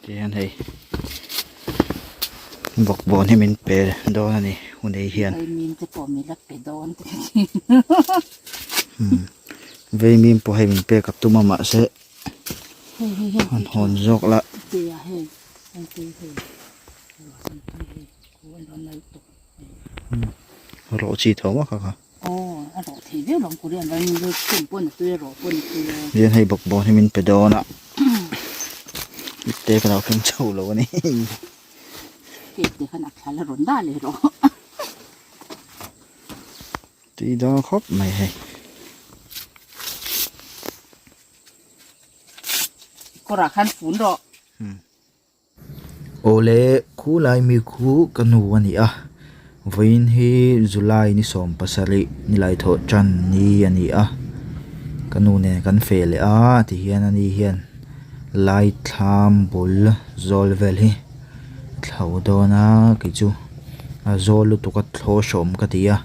Tihian hei bawkbawn hi min pe dawn a ni hunei hian. Vaimim te pawh min la pe dawn te ka ti. Vaimim pawh hei min pek a tum a mahse han hawn zawk la. Rawh chi tho maw kha kha. Rian hei bawkbawn hi min pe dawn a ipte ka lo thleng chho lo a ni. Tui dawn khawp mai hei. Awle, khulai mi khu ka nu a ni a, vawiin hi July ni 17 nilai thawh tan ni a ni a, ka nu nen kan feh leh a tihian ani hian lai thlam bul zawl vel hi a thlo dawn a kei chu a zawl lutuk a thlaw hrawm ka ti a,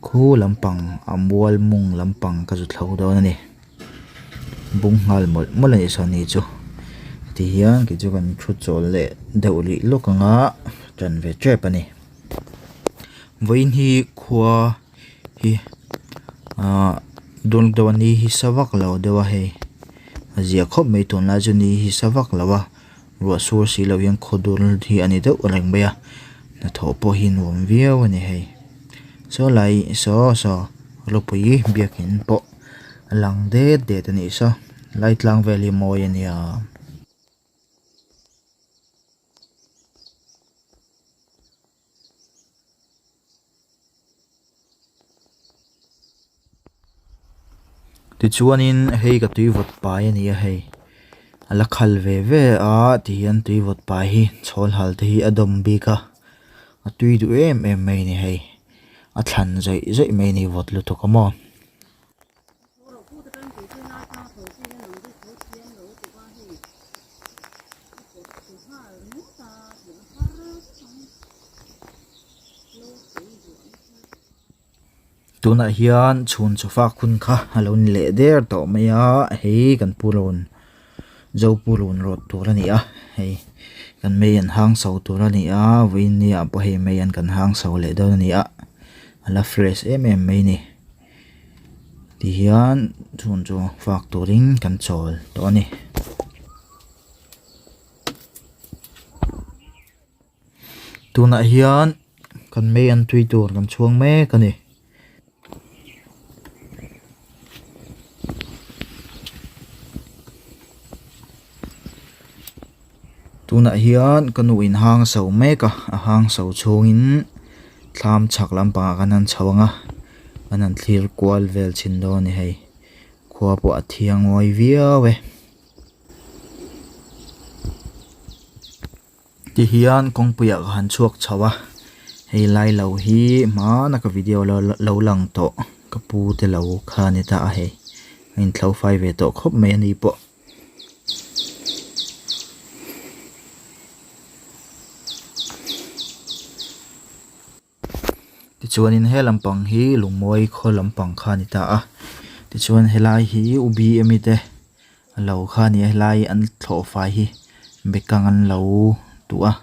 khu lampang a mual mung lampang ka zu thlo dawn a ni. Bung nghal mawlh mawlh a nih sawn ni chu ti hian kei chu kan thu chawl leh deuh rih lawk ang a ṭan ve ṭep a ni vawiin hi khua hi ahh dawn deuh a ni hi sa vak lo deuh a hei a zia khawp mai tunlai chu ni hi sa vak lo a ruah sur si lo hian khaw dul hi a ni deuh reng mai a hnathawh pawh hi nuam viau a ni hei saw lai saw saw ropui biakin pawh. A lang det det a nih saw lai tlang vel hi mawi a nia. Tichuanin hei ka tui vawt pai a ni a hei a la khal ve ve a tihian tui vawt pai hi chhawl hal te hi a dawm bik a a tui duh em em mai a ni hei. A thlan zawih zawih mai a ni vawt lutuk a maw. Tunah hian chhun chawfak hun kha a lo ni leh der tawh mai a hei kan pu rawn Zopu rawn rawt tur a ni a hei kan mei an hang chho tur a ni a vawiin ni ah pawh hei mei an kan hang chho leh dawn a ni a a la fresh em em mai a ni tihian chhun chu fak turin kan chawl tawh a ni. Tunah hian kan mei an tui tur kan chhuang mek a ni. Tunah hian ka nu in hang a so mek a a hang so chhungin thlam chhak lampangah khan an chho ang a an han thlir kual vel chhin dawn a ni hei khua pawh a thiang mawi viau e. Tihian kawngpuiah ka han chhuak chho a hei lai lo hi hmana ka video lo lang tawh ka pu te lo kha a ni ta a hei a inthlo fai ve tawh khawp mai a ni pawh. Tichuanin he lampang hi lungmawi khaw lampang kha a ni ta a tichuan helai hi u b m i te lo kha a ni a helai an thlawh fai hi bekang an lo tuah a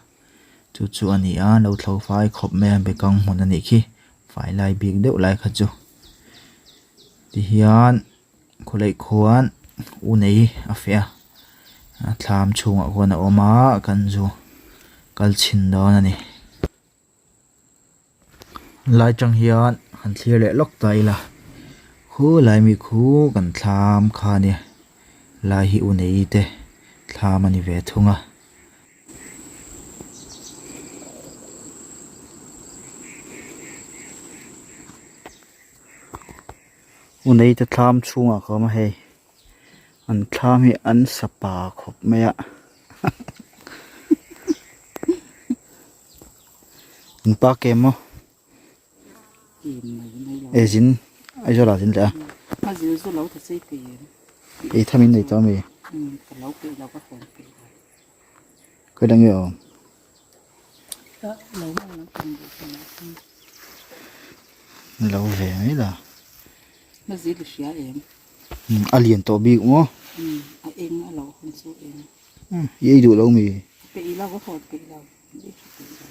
chu chu a ni a an lo thlo fai khawp mai a bekang hmun a nih khi fai lai bik deuh lai kha chu tihian khawlaih khuan u nei a feh a thlam chhungah khuan a awm a kan zu kal chhin dawn a ni. Lai tang hian han thlir leh lawk ta ila khu lai mi khu kan thlam kha a nia lai hi u nei te thlam a ni ve thung a. U nei te thlam chhungah ka awm a hei an thlam hi an sapa khawp mai a. An pa ke maw e zin Aizawl ah zin leh a ei tham in nei tawh ami khawi dang nge awm lo ve mai la a lian tawh bik maw. Umm a eng a lo hun chu eng. I ei duh lo mi? Peih lo a hawn peih lo. Ei tha peih lo.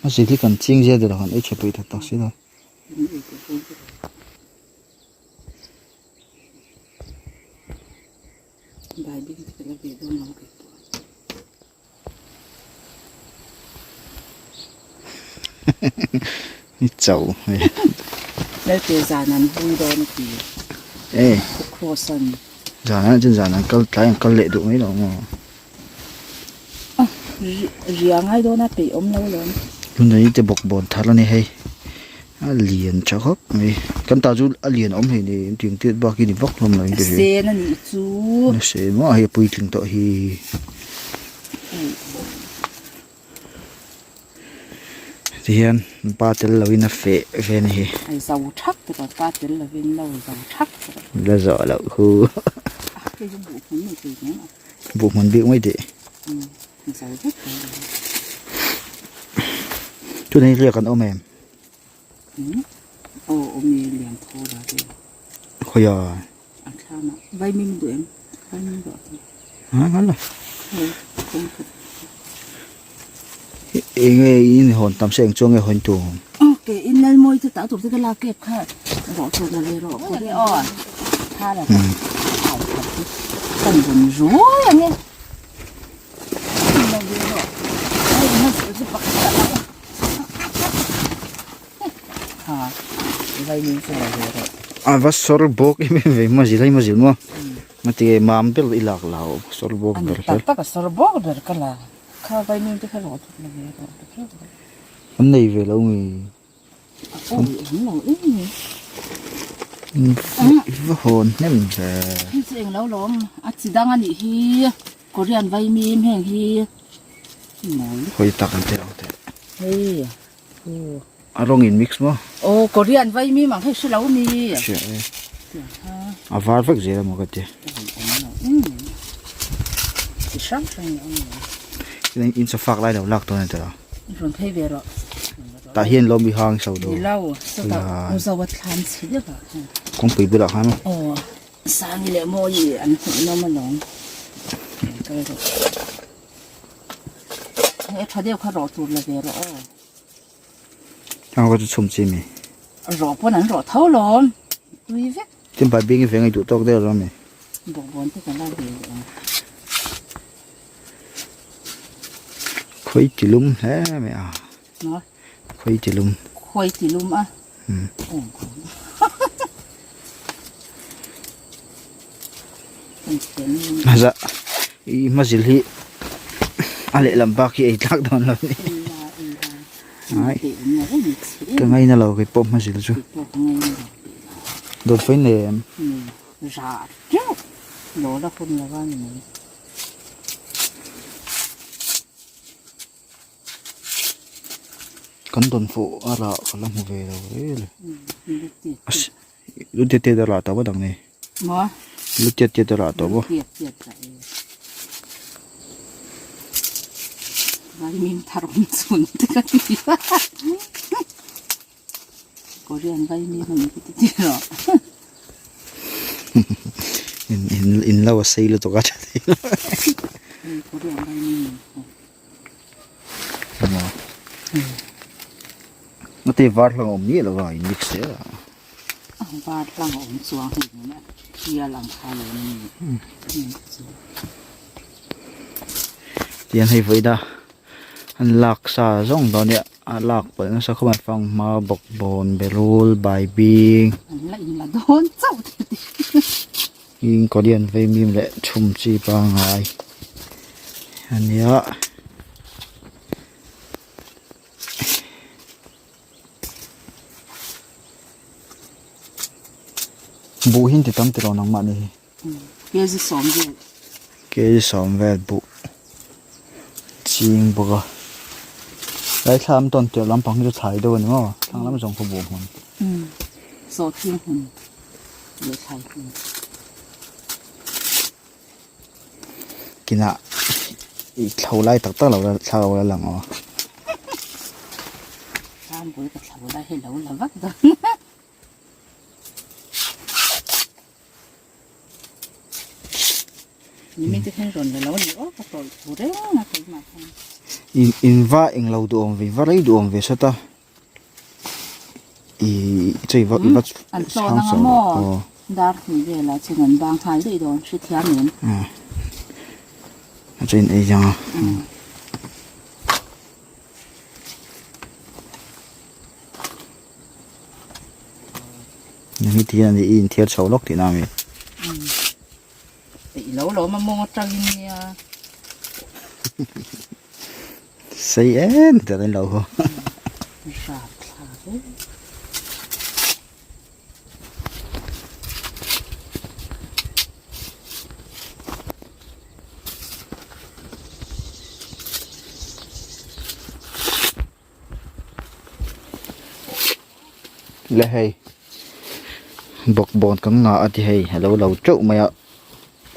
A zil hi kan ching zel deuh lo kan ei tha peih tak tak si lo. In ei teh dawn te lo. Bai bing te ka la ve dawn lo kei pawh. I chauh hmel. Lelte zan an vui dawn a ti. E. Cross an. Zan an chuan zan an kal tlai an kal leh duh mai lo maw. A ria ngai dawn a peih awm lo lawm. Tunah te bawk bawn thar a ni hei. A lian tha khawp mai. Kan ta chu a lian awm hlei nei tiang tiat bak hi ni vak hlawm lo in ka hria. A sen a nih chu. A sen maw hei a puitling tawh hi. Tihian pa tel lovin a feh ve a ni hi. A zo thak te pawh pa tel lovin lo zo thak te pawh. La zawh loh khu. Hei chu buh hmun ni thei nen a. Buh hmun bik mai tih. Zo vek tawh. Tunah hi riak an awm em? Aw awm e lian thaw la ve. Khawiah? A thlam ah vaimim duh em? Vaimim duh a tam. Ha ngal lo. Khawi kawng khat. Enge in hawn tam se eng chuang nge hawn tur? Ok in lal mawi chu tah tur chu ka lak kep kha rawh tur la ve rawh kawr e aw. Tha la tha khat chu kan rawn ruai ang e. La ve rawh. Ai na chu pakhat a lo. A va sawr bawk em em ve maw zil hei maw zil maw mati mam ber i lak lo sawr bawk ber kher an nei ve lo nge va hawn hnem ve hawi tak an teh ang teh. A rawng in mix maw? Aw Korean vai mi mang hei hre lo mi. Hria e. A var vek zel amaw ka ti. Chi hrang hrang ni awm lo. In chawfak lai lo lak dawn a ni tawh. Rawn phei ve rawh. Tah hian lo mi hang so do. Ni lo, sawtah u zo a thlan chhe deuh ah khan. Kawngpui bulah khan maw? Aw, Sangi leh Mawi an hmuh nawm alawm. Kal rawh. Hei a tha deuh kha rawh tur la ve rawh aw. Ang ka chu chhum chi mi. Rawh pawn an rawh tho lawm. Tui vek. Tin bai bing i veng i duh tawk deuh lo mi. Bawkbawn te ka la ve leh ang. Khawi tilum hle mai a. Maw? Khawi tilum. Khawi tilum a. Hmm. Hmaza i hmazil hi a lehlam bak hi ei tlak dawn lo ni. Ai ka ngaina lo kei pawh hmazil chu. Dawt fain nei em? Ra teuh lo la hun lo a ni mai. Kan dawn fuh a rah ka la hmu ve lo rel. Lu tiat tiat a rah tawh a dang ni. Maw? Lu tiat tiat a rah tawh maw? Tiat tiat rah e. Vaimim thar awm chhun te ka ti a. Korean vaimim a ni ka ti ti rawh. In in in lo a sei lutuk a tha thei lo. Korean vaimim a ni. Maw? Ngati var hlang a awm miah lo a in mix zel a. Var hlang a awm chuang hei nen a tial ang kha lo ni. Tiang hei vawiin a an lak sa zawng dawn nia a lak palh nasa khawp mai fanghma bawkbawn berul baibing. An la in la dawn chauh te ti. In Korean vaimim leh chhum chi pangngai a nia. Buh hi an ti tam tilo nangmah ni hi. Kg sawm vel. Kg sawm vel buh ching bawk a. Lai thla an tawn tirh lampang hi chu thlai deuh a ni maw? Thlang lam zawng khaw buh hmun. Sawhthing hmun leh thlai hmun. Kinah i thlo lai tak tak lo la thla lo la lang aw. Tan bul ka thlo lai hi lo la vak dawn. Nimin te khan rawn la lo a ni aw ka tawlh thu reng a keimah khan. In in va englo duhawm ve va rei duhawm ve sawt a i chei va i va An tlawn anga maw dar hnih velah chuan an bang nghal daih dawn hrethiam em. A chain ei zang a. Nang hi tihian i inthiar chho lawk tihna a mi? Peih lo lo mamawng atangin nia. Sei em ta den lo ho. Rap thla ve. Le hei bawkbawn kan ngah a ti hei a lo lo teuh mai a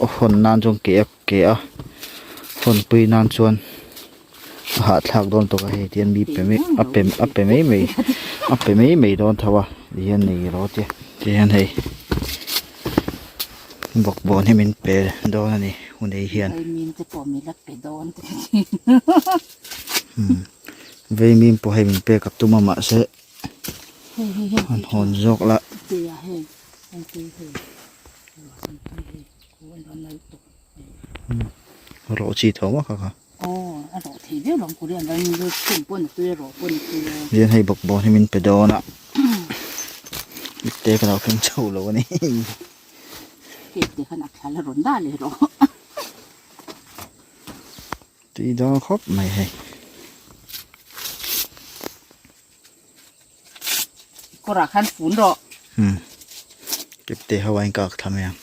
a hawn nan chuan ke a ke a hawn pui nan chuan a hahthlak dawn tawk a hei tihian mi pe mai a pe a pe mai mai a pe mai mai dawn tho a tihian nei rawh che tihian hei bawkbawn hi min pe dawn a ni hunei hian. Veimim pawh hei min pek a tum a mahse han hawn zawk la. Rawh chi tho maw kha kha. Rian hei bawkbawn hi min pe dawn a ipte ka lo thleng chho lo a ni. Tui dawn khawp mai hei. Kawrah khan fun rawh. Hmm. Kipte ho a inkak thla mai ang.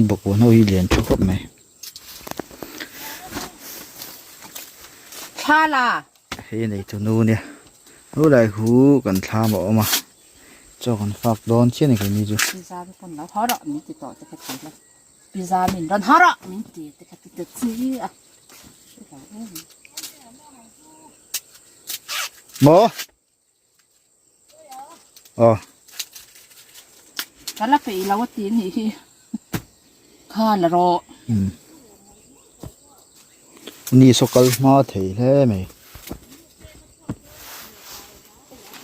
Bawkbawn ho hi lian tha khawp mai. Thla la. Hei nei tu nu nia. Nu lai hu kan thlam a awm a. Chaw kan fak dawn chian a ni keini chu. Pizza te pawn lo haw rawh min ti tawh te kha ti la. Pizza min rawn haw rawh min ti te kha ti ta chi a. Maw? Aw. Ka la peih lo a ti nih hi. Kha la rawh. Hmm. Ni saw kal hma thei hle mai.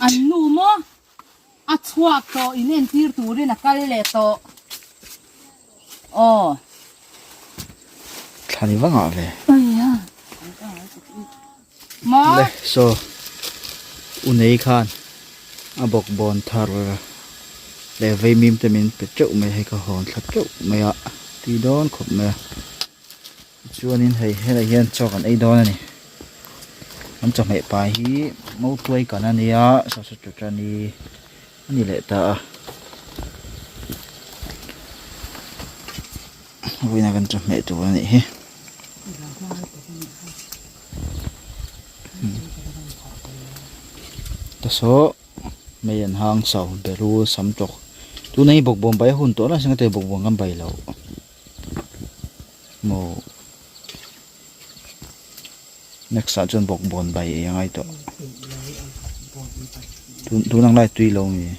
An nu maw? A chhuak tawh in entir turin a kal leh tawh. Aw. Thla ni vangah ve. Maw? Le saw u nei khan a bawkbawn thar leh veimim te min pe teuh mai hei ka hawn thla teuh mai a tui dawn khawp mai a. Chuanin hei helai hian chaw kan ei dawn a ni. Kan chawhmeh pai hi mautuai kan a nia sausage chutani a ni leh ta a. Vawiin a kan chawhmeh tur a nih hi. Ta saw mei an hang chau berul sam tawk tuna hi bawkbawn bai a hun tawh lah se bawkbawn kan bai loh. Maw next ah chuan bawkbawn bai ei a ngai tawh tun tun ang lai tui lo nge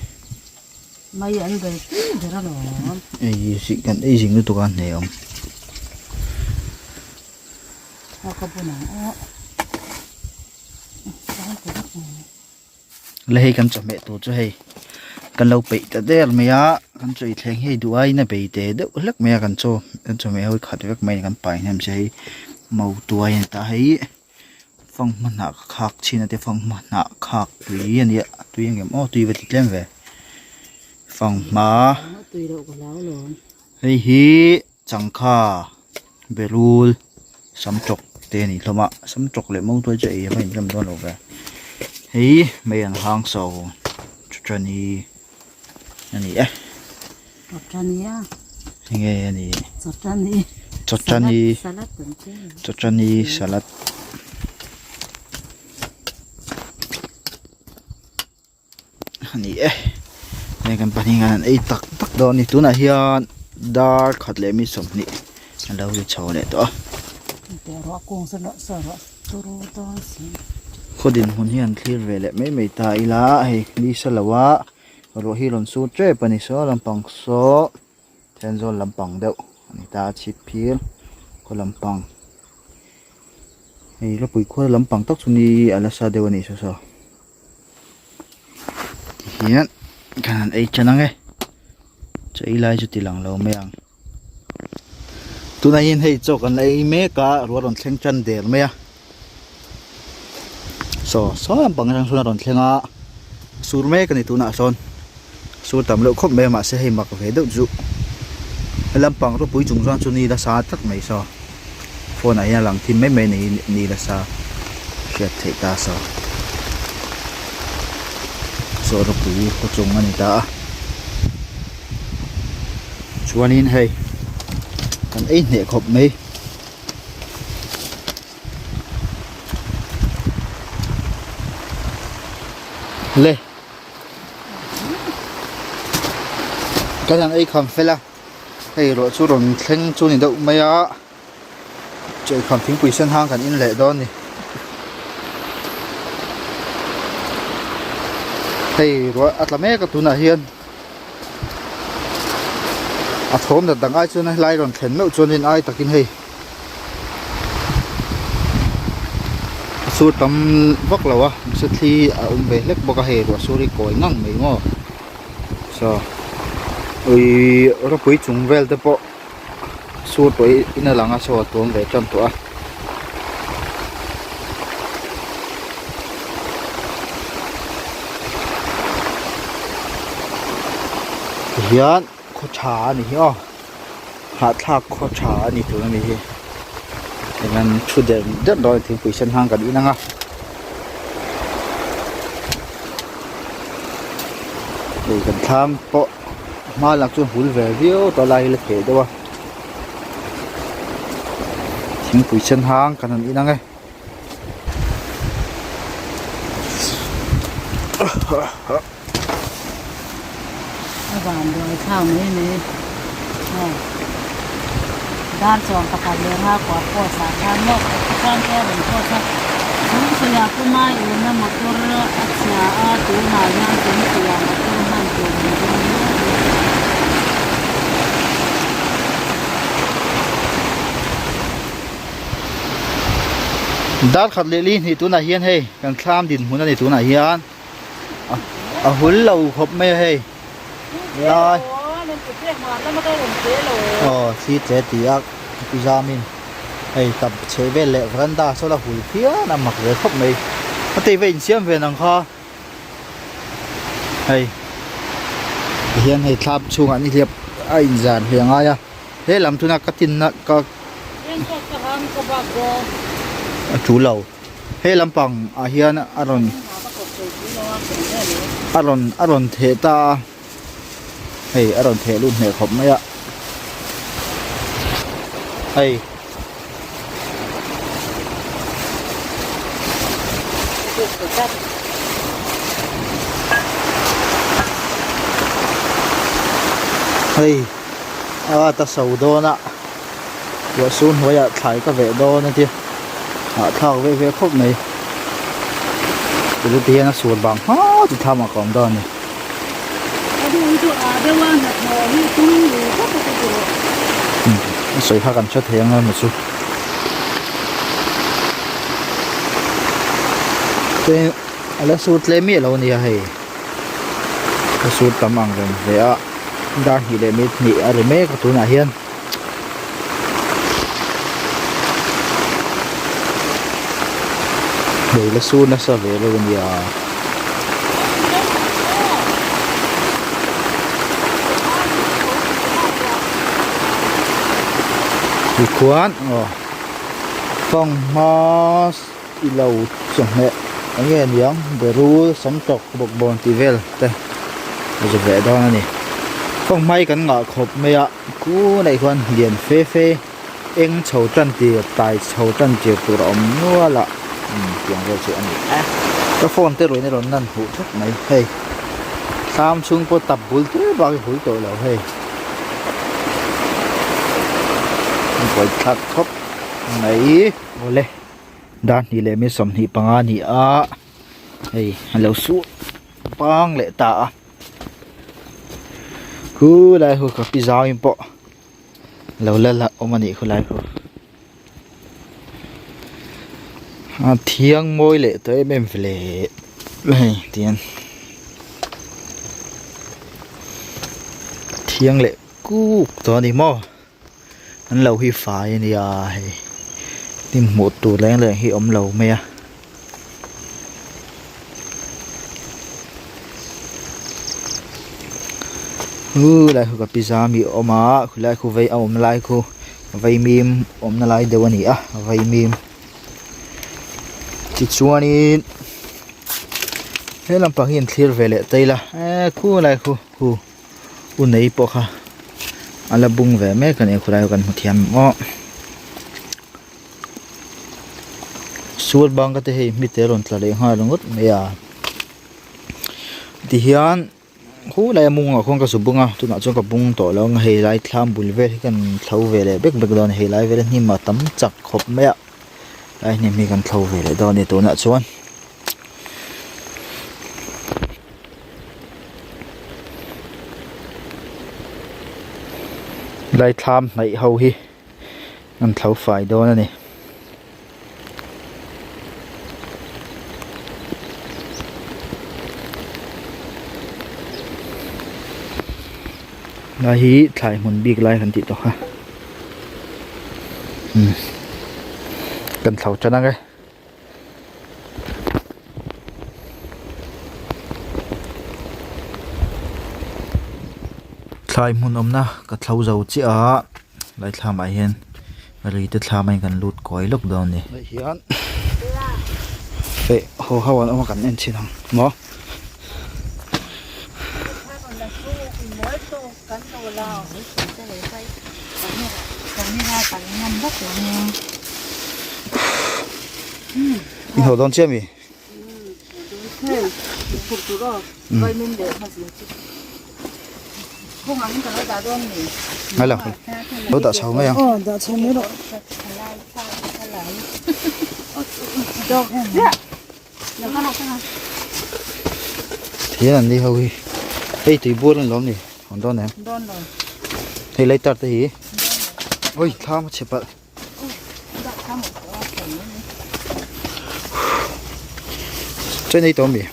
mai an bai tui ber a lawm ei zing kan ei zing lutuk a hne awm a ka bun ang aw Le hei kan chawhmeh tur chu hei kan lo peih ta der mai a kan chaw thleng hei duh aiin a bei te deuh hlek mai a kan chaw kan chawhmeh ho hi khat vek mai a kan pai hnem se hei mautuai a ni ta hei fanghma hnah ka khak chhin a te fanghma hnah khak tui a nia tui ang em aw tui va ti tlem ve fanghma hei hi changkha berul samtawk te a ni hlawm a samtawk leh mautuai chu ei a va inrem dawn lo ve hei mei an hang so chutani a ni e enge a ni chutani chutani salad. A ni e hei kan pahnih hian an ei tak tak dawn a ni tunah hian dar khat leh mi 20 a lo ri chho leh tawh a khaw dinhmun hi an thlir ve leh mai mai ta ila hei ni sa lo a ruah hi rawn sur tep a ni saw lampang saw. Thenzawl lampang deuh a ni ta a chhip phir khaw lampang hei ropui khual lampang tak chu ni a la sa deuh a nih saw saw tihian kan han ei tan ang e chaw ei lai chu ti lang lo mai ang tunah hian hei chaw kan la ei mek a ruah rawn thleng tan der mai a saw saw lampang atang sawn a rawn thleng a sur mek a ni tunah sawn sur tam loh khawp mai a mahse hei mak ve deuh chu he lampang ropui chung chuan chu ni la sa tlat mai saw phone ah hian a lang thim mai mai a ni ni la sa hriat theih ta saw saw ropui khaw chung a ni ta a chuanin hei kan ei hneh khawp mai. Le kan han ei kham fel a hei erawh chu rawn thleng chu ni deuh mai a chawlhkham thingpui sen hang kan in leh dawn a ni hei ruah a tla mek a tunah hian a thawm dat dang ai chuan helai rawn thlen meuh chuan in ai takin hei a sur tam vak lo a mahse thli a awm ve hlek bawk a hei ruah sur hi kawi ngang mai maw saw ui ropui chung vel te pawh sur tawh in a lang a saw a tuam ve tan tawh a. Tihian khaw tha a ni hi aw hahthlak khaw tha a ni tur a ni hi eng an thu der der dawn a thingpui sen hang kan in ang a. Hei kan thlam pawh hma lang chu hul ve viau tawh lai hi la theh deuh a thingpui sen hang kan han in ang e. A van buai thlang mai a ni aw dar chuan pakhat leh nga kuah post ah khan maw khan te a rawn post a chung sawiah puma ina motor a chhia a tunah hian kawngpuiah motor hman tur an zawng mek a. Dar khat leh li hnih tunah hian hei kan thlam dinhmun a ni tunah hian. a hul lo khawp mai a hei lai aw thli tle ti a pu zamin hei tap chheh vel leh veranda saw la hul phian a mak ve khawp mai a tei ve insiam ve nang kha hei tihian hei thlap chhungah nihliap a inzar hle a ngai a he lam tuna ka tinna ka a tul lo. He lampang ah hian a rawn a rawn a rawn theh ta a hei a rawn theh lut hneh khawp mai a hei hei a ta so dawn a. Ruah sur hnuaiah thlai ka veh dawn a tia hahthlak ve ve khawp mai tute hian a sur bang hma chu thlam ah ka awm dawn a ni. A sawi kha kan hre thei ang emaw chu chuan a la sur tlem miah lo a nia hei a sur tam ang reng hle a dar hnih leh minute hnih a ri mek a tunah hian. Hei la sur nasa ve lo ania. Tikhuan aw fanghma ilo chawhmeh eng nge niang berul samtawk bawkbawn tih vel te a zu ve dawn a ni. Fanghma hi kan ngah khawp mai a. Ku neih khuan lian fe fe eng chho tan tir tai chho tan tir tur a awm nual a umm tiang vel chu a ni e ka phone te ruihna rawn lan huh thut mai hei thlam chhung pawh tap bul te bak hi hul tawh lo hei buai thlak khawp mai awle dar hnih leh mi 25 a ni a hei a lo suh pang leh ta a. Khulai khu ka pi zau in pawh lo la la awm a nih khulai khu. A thiang mawi leh tawh em em ve le hei tihian thiang leh kuk tawh a ni maw an lo hi fai a nia hei hnim hmuh tur reng reng hi awm lo mai a. Khulai khu ka pi zam hi a awm a khulai khu vei a awm lai khu vaimim awmna lai deuh a ni a vaimim tichuanin he lampang hi an thlir ve leh ta ila eee khulai khu khu u nei pawh kha a la bung ve mek a ni khulai khu kan hmu thiam em aw. Sual bang ka te hei hmite a rawn tla leh nghal ringawt mai a tihian khulai a mungah khuan ka zu bung a tunah chuan ka bung tawh lo ang hei lai thlam bul vel hi kan thlo ve leh bek bek dawn a ni hei lai vel a hnim a tam chak khawp mai a lai hnim hi kan thlo ve leh dawn a ni tunah chuan. Lai thlam hnaih ho hi. An thlo fai dawn a ni. Lai hi thlai hmun bik lai kan tih tawh kha. Umm kan thlo tan ang e. Thlai hmun awmna ka thlo zo chiah a lai thlam ah hian ri te thlam ah hian kan lut kawi lawk dawn a ni. Hei hian feh haw ho an awm a kan en chhin ang maw. In haw dawn chiah mi? Ngai lo, lo dah chho mai ang. Thian an ni ho hi hei tui bur an lawm ni an dawn em hei lighter te hi oi thlam a chhe palh chaw nei tawh ami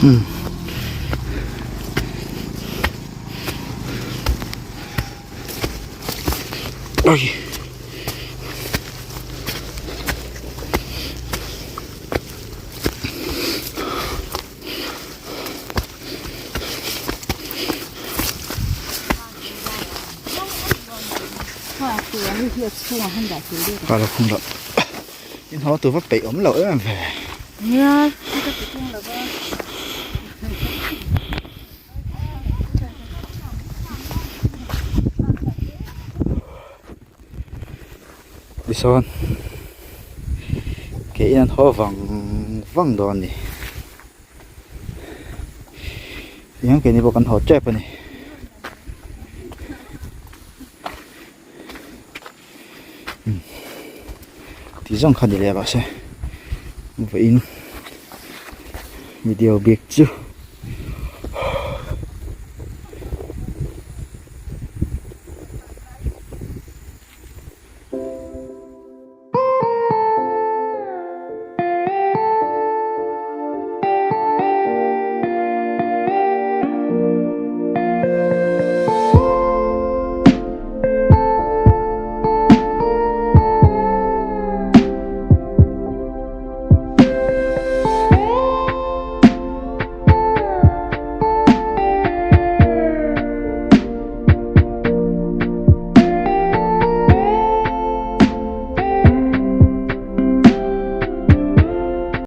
umm. Oi. Kala khum lo. In ho tu va peih awm lo em ve. Nia, ka ti tung lo va. Tichuan ke in an haw vang vang dawn a ni tihian keini pawh kan haw tep a ni. Ti zawng kha ni leh rawh se vawiin video bik chu.